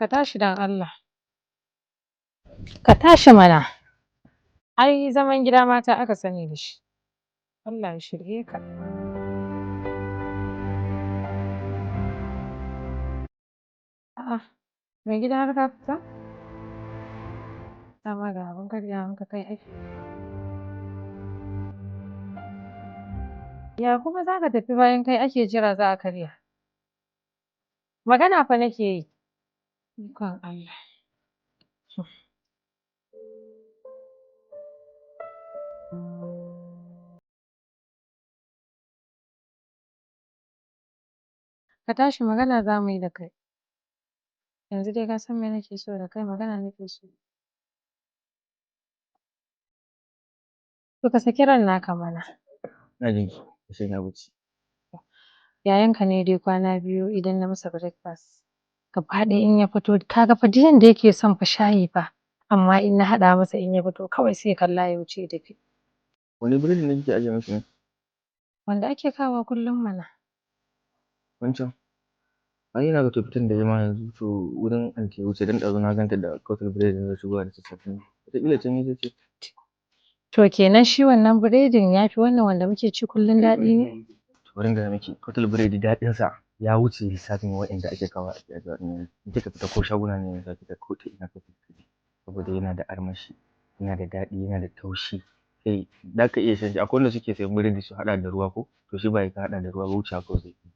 Ka tashi don Allah. Ka tashi mana. Ai zaman gida mata aka sani da shi. Allah ya shirye ka. A'a, mai gida, har ka fita? Dama ga abin karyawanka kai ake. Ya kuma za ka tafi bayan kai ake jira za a karya? Magana fa nake yi. Ikon Allah. Ka tashi, magana za mu yi da kai. Yanzu dai ka san me nake so da kai, magana nake so. To ka saki ran naka mana. Ina jin ki, sai na bacci. Yayanka ne dai kwana 2 idan na masa breakfast, gaba ɗaya in ya fito, ka ga fa duk yanda yake son fa shayi fa, amma in na haɗa masa, in ya fito kawai sai ya kalla ya wuce ya tafi. Wani biredi ne kike ajiye mishi ne? Wanda ake kawowa kullum mana. Wancan? Ai ina ga to fitan da ya ma yanzu to wurin anti ya wuce, don ɗazu na ganta da kautal biredi na shigowa da sassafe. Wataƙila can ya je ci. To kenan shi wannan biredin ya fi wannan wanda muke ci kullum daɗi ne? To bari in gaya miki, kautal biredi daɗinsa ya wuce lissafin waɗanda ake kawo ake ajiyewa ɗin yanzu. In kika fita ko shaguna ne yanzu zaki ga ko ta ina kautal biredi. Saboda yana da armashi, yana da daɗi, yana da taushi. Kai za ka iya shan shi. Akwai wanda suke sayan biredi su haɗa da ruwa ko? To shi ba ka haɗa da ruwa ba, wucewa kawai zai yi.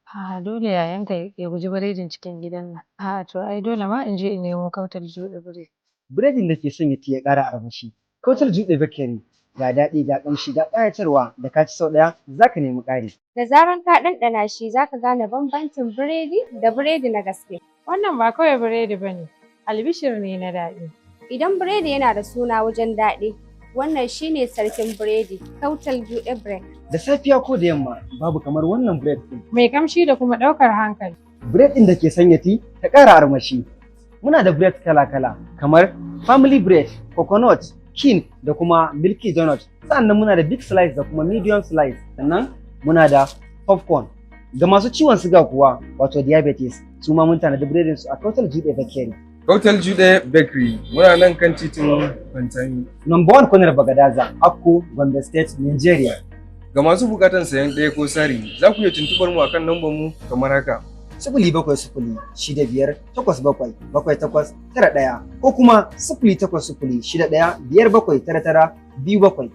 A'a, dole yayanka ya guji biredin cikin gidan nan. A'a, to ai dole ma in je in nemo kautal juɗe biredi. Biredin da ke sanya ti ya ƙara armashi. Kautal Juɗe Bakery, ga daɗi, ga ƙamshi, ga ƙayatarwa, da ka ci sau ɗaya za ka nemi ƙari. Da zaran ka ɗanɗana shi, za ka gane bambancin biredi da biredi na gaske. Wannan ba kawai biredi ba ne, albishir ne na daɗi. Idan biredi yana da suna wajen daɗi, wannan shine sarkin biredi, Kautal Juɗe Bread. Da safiya ko da yamma, babu kamar wannan bread ɗin. Mai kamshi da kuma ɗaukar hankali. Bread ɗin da ke sanya ti ta ƙara armashi. Muna da bread kala-kala kamar family bread, coconut, king da kuma milky donut. Sannan muna da big slice da kuma medium slice. Sannan muna da popcorn. Ga masu ciwon siga kuwa, wato diabetes, su ma mun tanadi biredin su a Kautal Juɗe Bakery. Kautal Jude Bakery, muna nan kan titin Pantami. Number 1 Kwanar Bagadaza, Akko, Gombe State, Nigeria. Ga masu bukatan sayan ɗaya ko sari, za ku iya tuntuɓar mu akan lambar mu kamar haka. 07065877891 ko kuma 08061579927.